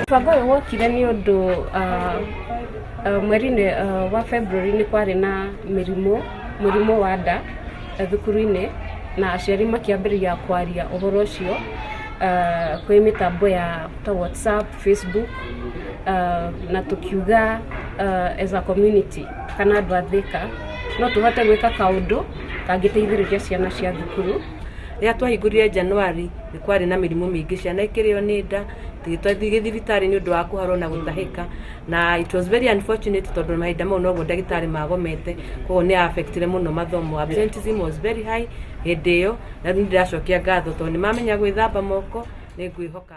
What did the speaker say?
Mũbango ũyũ wokire nĩ ũndũ mweri-inĩ wa February nĩ kwarĩ na mĩrimũ, mũrimũ wa nda thukuru-inĩ na aciari makĩambĩrĩria kwaria ũhoro ũcio kwĩ mĩtambo ya ta WhatsApp, Facebook, na tũkiuga as a community kana andũ a Thĩka no tũhote gwĩka kaũndũ kangĩteithĩrĩria ciana cia thukuru. Rĩrĩa twahingũrire January nĩ kwarĩ na mĩrimũ mĩingĩ, ciana ikĩrĩo nĩ nda, tũgĩtwarithia thibitarĩ nĩ ũndũ wa kũharwo na gũtahĩka, na it was very unfortunate tondũ mahinda mau noguo ndagĩtarĩ magomete, koguo nĩ affectire mũno mathomo. Absenteeism was very high hĩndĩ ĩyo, na rĩu nĩ ndĩracokia ngatho tondũ nĩ mamenya gwĩthamba moko, nĩ ngwĩhoka.